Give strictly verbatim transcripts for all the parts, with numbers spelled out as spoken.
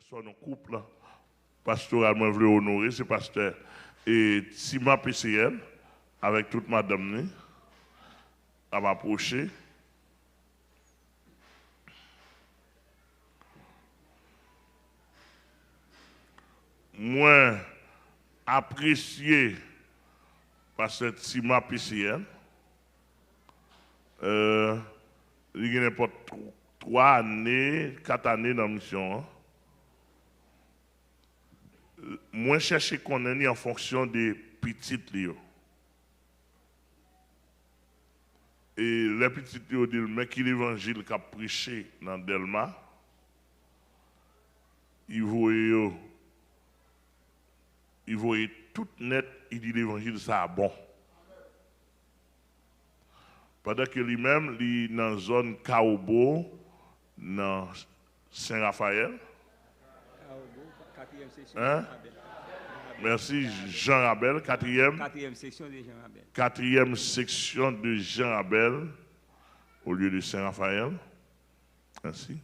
Sò nou koup la pastoral mwen vle onore, se pastè e Tima P C L avèk tout madanm ni ap apwoche. Mwen apresye pastè Tima P C L. Euh, li gen nenpòt tw- twa ane, kat ane nan misyon an. Mwen chèche konnen li an fonksyon de pitit li yo. E lè pitit li yo di l, men ki levanjil k ap preche nan Dèlma, li voye yo, li voye tout nèt, li di levanjil sa a bon. Pandan ke li menm, li nan zòn Kawobo, nan Sen Rafayèl. Kawobo, katriyèm seksyon Hein? Jean Rabel. Mèsi, Jean Rabel, katriyèm, Katriyèm seksyon de Jean Rabel. Katriyèm seksyon de Jean Rabel, olye de Sen Rafayèl. Mèsi.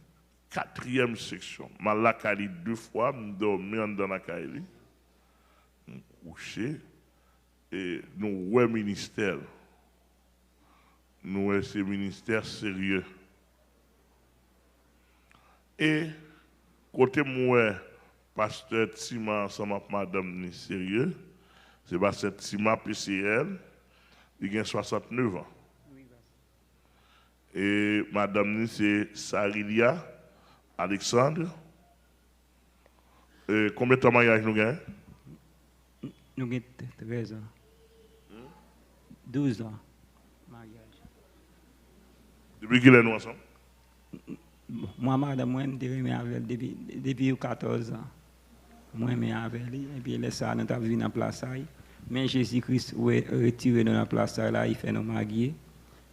Katriyèm seksyon. M al lakay li de fwa, m dòmi anndan lakay li. M kouche. E nou wè ministè l. Nou wè se ministè serye. E kote m wè pastè Tima ansanm ak madanm ni serye, se pastè Tima P C L, li gen swasantnèf an. E madanm ni se Sarilia Alexandre. E konbyen tan maryaj nou gen? Nou gen t- trèz an. Douz an maryaj. Depi kilè nou ansanm? Bon, mwen, madanm mwen, m te renmen avè l depi, depi katòz an. Mwen renmen avè li, epi lè sa a, nou t ap viv nan plasay. Men Jezi Kris re- retire nou nan plasay la, li fè nou marye.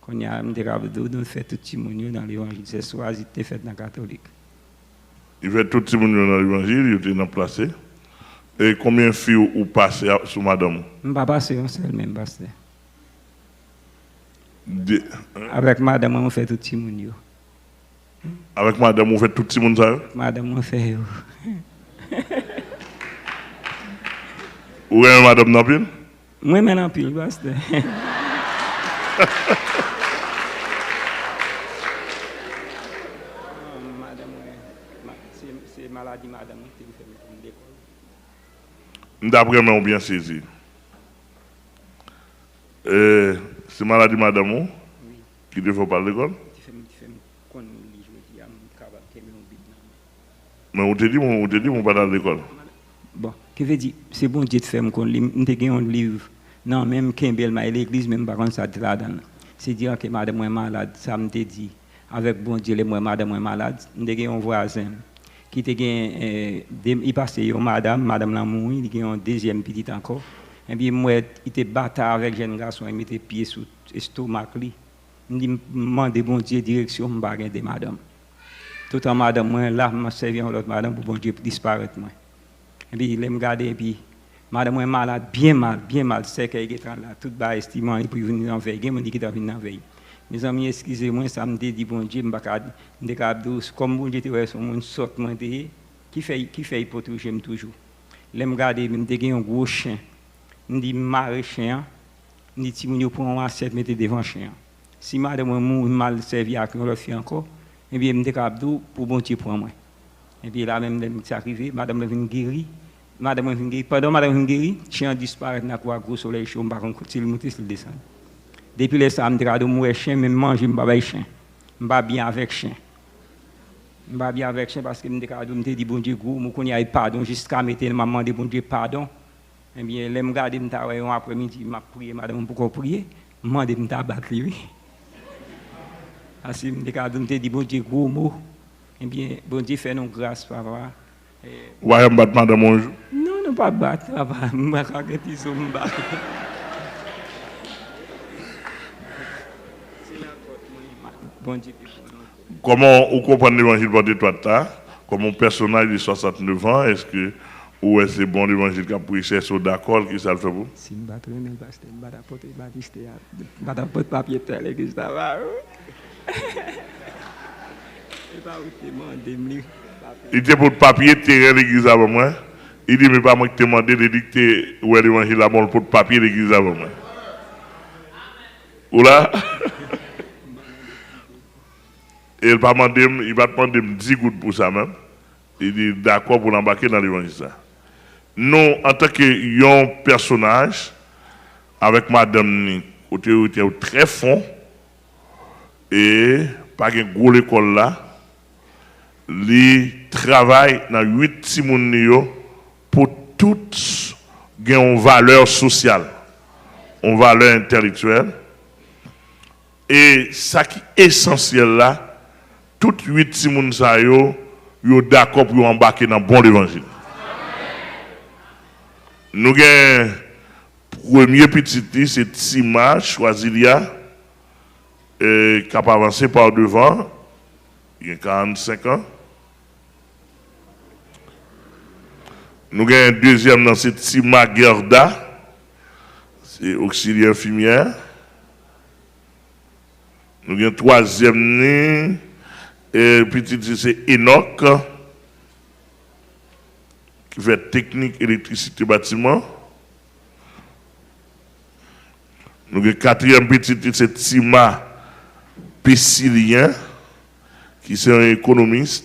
Kounye a, m te ka di w, nou fè tout timoun yo nan levanjil. Se swazi te fèt nan katolik. Li fè tout timoun yo nan levanjil, yo te nan plase. E konbyen fi ou pase a- sou madanm ou? M pa pase yon sèl menm, pastè. De- Avèk madanm mwen, mwen fè tout timoun yo. Avèk madanm ou fè tout timoun sa yo? Madanm mwen fè yo. Ou renmen madanm nan anpil? Mwen renmen l anpil, pastè. Madanm mwen, ma- se, se maladi madanm mwen ki te fè m konn lekòl. M t ap renmen w byen sezi. E, se maladi madanm ou Wi. Ki te fè w pa al lekòl? Ki fè m, ki fè m konn li jodi a, m kapab kenbe yon bib nan men. Men ou te di m, ou te di m ou pa t al lekòl. Bon, ki vle di, se Bondye t fè m konn li. M te gen yon liv nan men m, kenbe l, m al legliz, men m pa konn sa t ladan l. Se di, ok, madanm mwen malad, sa m te di, avèk Bondye, lè m wè madanm mwen malad, m te gen yon vwazen m ki te gen, eh, de, li pase yon madanm, madanm lan mouri, li gen yon dezyèm pitit ankò. Epi m wè li te batay avèk jèn gason, li mete pye sou estomak li. M di, m mande Bondye direksyon, m pa gen de madanm. Toutan madanm mwen la, m sèvi yon lòt madanm pou Bondye disparèt mwen. Epi lè m gade, epi madanm mwen malad, byen mal, byen mal, sèkèy gentan la, tout bagay estiman li pou vin nan vèy. Gen moun ki gentan vin nan vèy. Mezanmi, eskize mwen, sa m te di Bondye, m pa ka, m te ka ap di w, kòm Bondye te wè se yon moun sòt mwen te ye, ki fè, ki fè li pwoteje m toujou. Lè m gade, m te gen yon gwo chen. M di, m mare chen an, m di, timoun yo pran yon asyèt mete devan chen an. Si madanm mwen mouri, m al sèvi ak yon lòt fi ankò, ebyen, m te ka ap di w pou Bondye pran mwen. Epi la menm lè sa rive, madanm mwen vin geri. Madanm mwen vin geri. Pandan madanm mwen vin geri, chen an disparèt nan kou a, gwo solèy cho, m pa konn si l moute, si l desann. Depi lè sa a, m te ka di w, m wè chen, men m manje, m pa bay chen. M pa byen avèk chen. M pa byen avèk chen paske m te ka di w, m te di Bondye gwo mo, kounye a e padon, jiska mete l, m ap mande Bondye padon. Ebyen, lè m gade, m ta wè yon aprèmidi, m ap priye, madanm mwen poko priye, m mande m ta bat li, wi. Paske m te ka di w, m te di Bondye gwo mo. Ebyen, Bondye fè nou gras, papa. Eh, Ou pa janm bat madanm ou yon jou? Non, nou pa bat, papa. M pa ka gen ti zo m bat. Se nan kòt mwen, ma- Bondye pi bon nan kòt. Kòman ou konprann levanjil pòte twat la? Kòm yon pèsonaj de swasantnèf an, èske ou wè se bon levanjil k ap preche, èske w dakò l, ki sa l fè pou ou? Si m pa t renmen l, pastè, m pa t ap pote batistè a, m pa t ap pote papye tè legliz la ba ou. E pa ou ki te mande m li, pa Li te pot papye teren legliz la ban mwen. Li di, "Men pa mwen ki te mande l, e li ki te wè levanjil la, bon, l pot papye legliz la ban mwen." Ou la? E l pa mande m, li pa t mande m dis goud pou sa menm. Li di, "Dakò pou l anbake nan levanjil sa." Nou, antanke yon pèsonaj, avèk madanm ni, kote yo te trè fon, e pa gen gwo lekòl la, li travay nan uit timoun li yo pou tout gen yon valè sosyal, yon valè entèlektyèl. E sa ki esansyèl la, tout uit timoun sa yo, yo dakò pou yo anbake nan bon levanjil. Nou gen premye pitit li, se Tima Chwazilia, e, k ap avanse pa devan, li gen karannsenk an. Nou gen dezyèm nan, se Tima Gerda, se oksilyè enfimyè. Nou gen twazyèm ni, e, pitit li se Enòk, ki fè teknik elektrisite batiman. Nou gen katriyèm pitit li, se Tima Pesilyen, ki se yon ekonomis.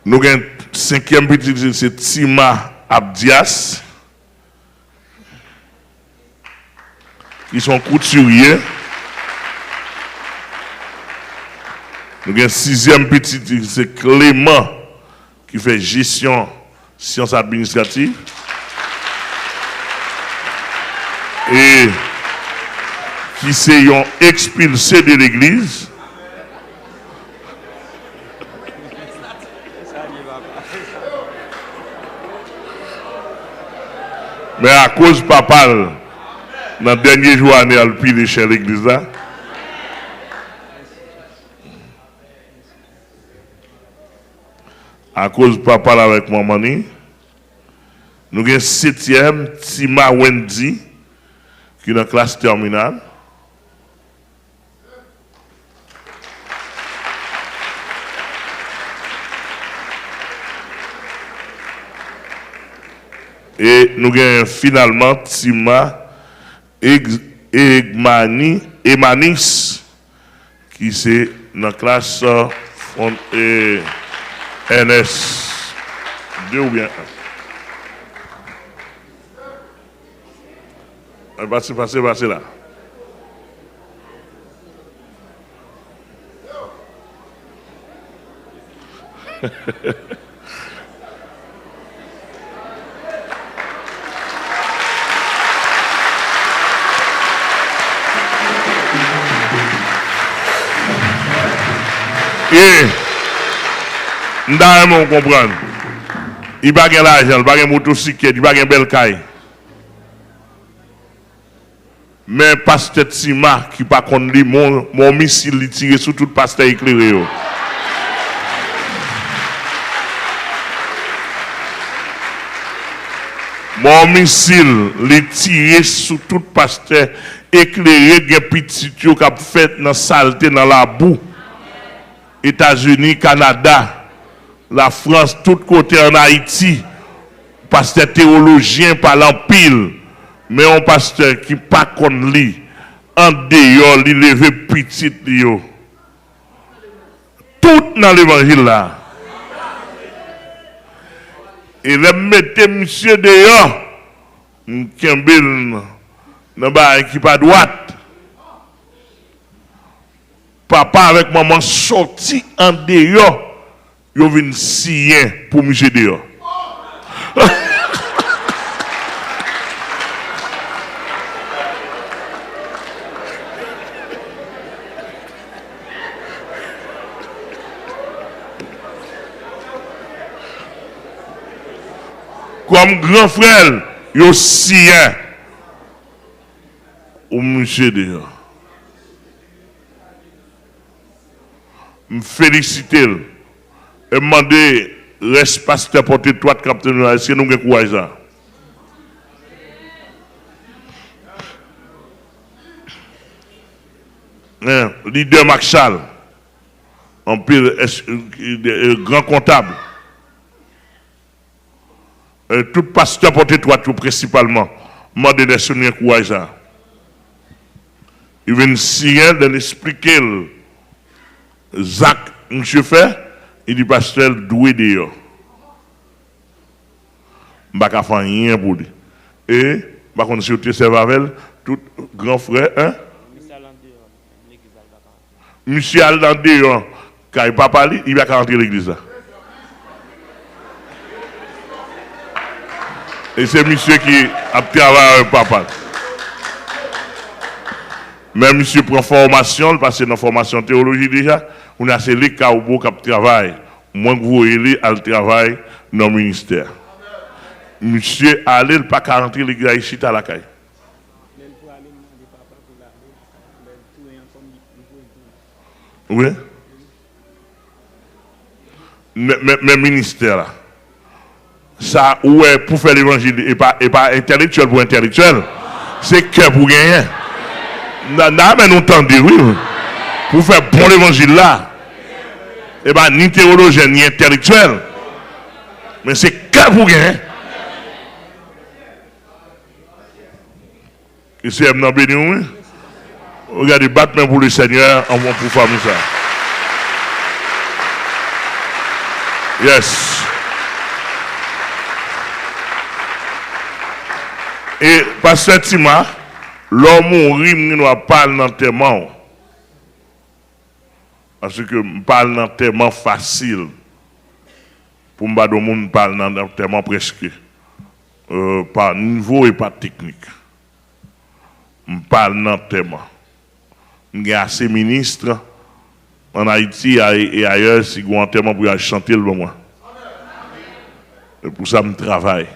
Nou gen senkyèm pitit li, se Tima Abdias, ki se yon koutirye. Nou gen sizyèm pitit li, se Clément, ki fè jesyon syans administrativ. E ki se yon ekspilse de legliz. Men akoz papa l, nan dènye jou ane a, l pile chè legliz la. Akoz papa l avèk manman ni, nou gen setyèm, Tima Wendy, ki nan klas tèminal. E nou gen finalman Tima Eg-, Egmani, Emanis, ki se nan klas, euh, fon-, e, N S de oubyen en. Pase, pase, pase la. E m ta renmen w konprann. Li pa gen lajan, li pa gen motosiklèt, li pa gen bèl kay. Men pastè Tima ki pa konn li, men yon, men yon misil li tire sou tout pastè eklere yo. Men yon misil li tire sou tout pastè eklere, gen pitit yo k ap fèt nan salte, nan labou. Etazini, Kanada, Lafrans, tout kote, ann Ayiti, pastè teyolojyen pale anpil, men yon pastè ki pa konn li, andeyò, li leve pitit li yo. Tout nan levanjil la. E lè m mete misye deyò, m kenbe l nan bagay ki pa dwat. Papa avèk manman sòti andeyò, yo vin siyen pou misye deyò. Kòm gran frè l, yo siyen pou misye deyò. M felisite l. E m mande rès pastè Pòt Etwat k ap tande nou la, èske nou gen kouraj sa? Hein, lidè Makchal, anpil es- eh, gran kontab. Eh, tout pastè Pòtetwat yo prensipalman mande Nèsonyen kouraj sa. Li vin siyen, lè n esplike l zak misye fè, li di pastè l dwe deyò. M pa ka fè anyen pou li. E m pa konn si yo te sèvi avè l, tout gran frè, hein? Misye al nan deyò kay papa li, li pa ka antre legliz la. E se misye ki ap travay avèk papa l. Men misye pran fòmasyon, l pase nan fòmasyon teyoloji deja. Kounye a se li Kawobo k ap travay. Mwen k voye li al travay nan ministè. Misye ale, l pa ka rantre legliz la, li chita lakay. Wi. Men, men, men ministè la. Sa, ou wè, pou fè levanjil, e pa, e pa entèlektyèl pou entèlektyèl. Se kè pou genyen. N a, n a men nou tande, wi. Pou fè bon levanjil la. E pa ni teyolojyen, ni entèlektyèl. Men se kè pou genyen. Ke Senyè m nan beni w, wi. Ou gade, bat men pou le Senyè, an bon pou fanmi sa. Yes. E, pastè Tima, lè w mouri, m gen dwa pa al nan antèman w. Paske m pa al nan antèman fasil. Pou m pa di w moun m pa al nan antèman prèske, euh, pa nivo e pa teknik. M pa al nan antèman. M gen ase minis an Ayiti e, e ayè, si gen yon antèman pou y al chante l ban mwen. E pou sa m travay.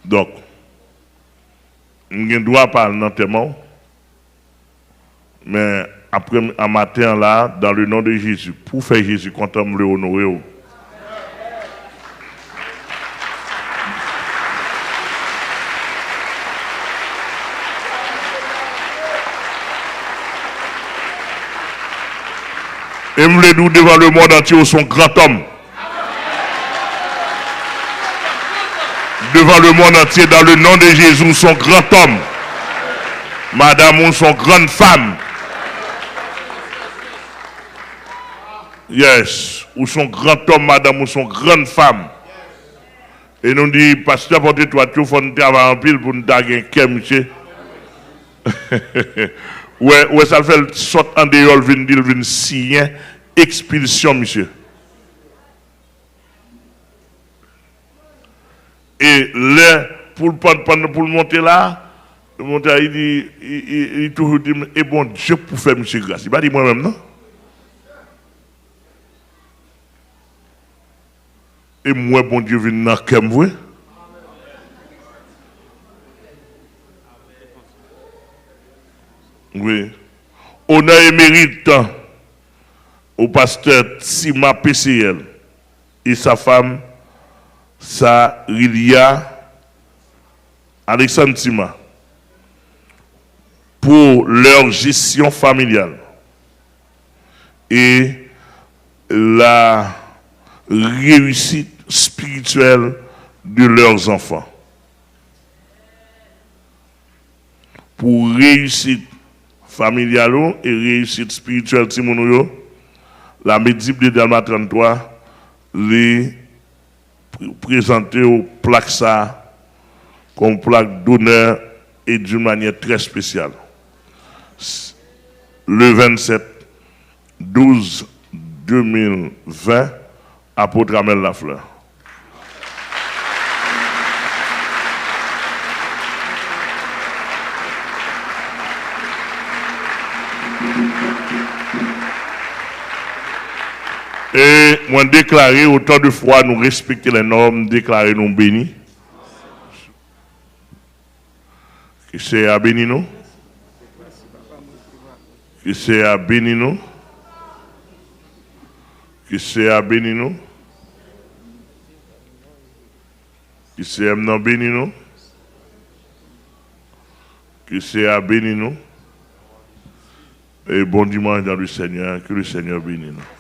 Donk, m gen dwa pa al nan antèman w, men apre a maten an la, dans le nom de Jésus, pou fè Jezi kontan, m vle onore w. E m vle di w devan lemond antye, ou se yon grantòm. Devant le monde entier, dans le nom de Jésus, ou se yon grantòm. Madanm ou se yon grann fanm. Yes. Ou se yon grantòm, madanm ou se yon grann fanm. E nou di, pastè Pòtetwat yo, fò n travay anpil pou n ta gen kè misye. Ou wè, ou wè sa l fè, l sot andeyò, l vin di, l vin siyen ekspilsyon misye. E lè pou l pann, pann, pou l monte la, monte la, li di, li, li, li toujou di m, e Bondye pou fè misye gras. Li pa di mwen menm, non. E m wè Bondye vin nan kè m vre. Wi. Honneur et mérite au pasteur Tima P C L et sa femme, Sarilia Alexandre Tima, pour leur gestion familiale et la réussite spirituelle de leurs enfants. Pou reyisit familyal ou e reyisit espirityèl timoun ou yo, la Medib de Dèlma tranntwa, li pre-, prezante w plak sa a comme plaque d'honneur et d'une manière très spéciale. Le vingt-sept douze deux mille vingt, Apôtre Amel Lafleur. E mwen deklare, otan de fwa nou respekte lè nòm, deklare nou beni. Ke Senyè a beni nou. Ke Senyè a beni nou. Ke Senyè a beni nou. Ke Senyè m nan beni nou. Ke Seyè a beni nou. E bon dimanche dans le Seigneur. Que le Seigneur bénisse nous.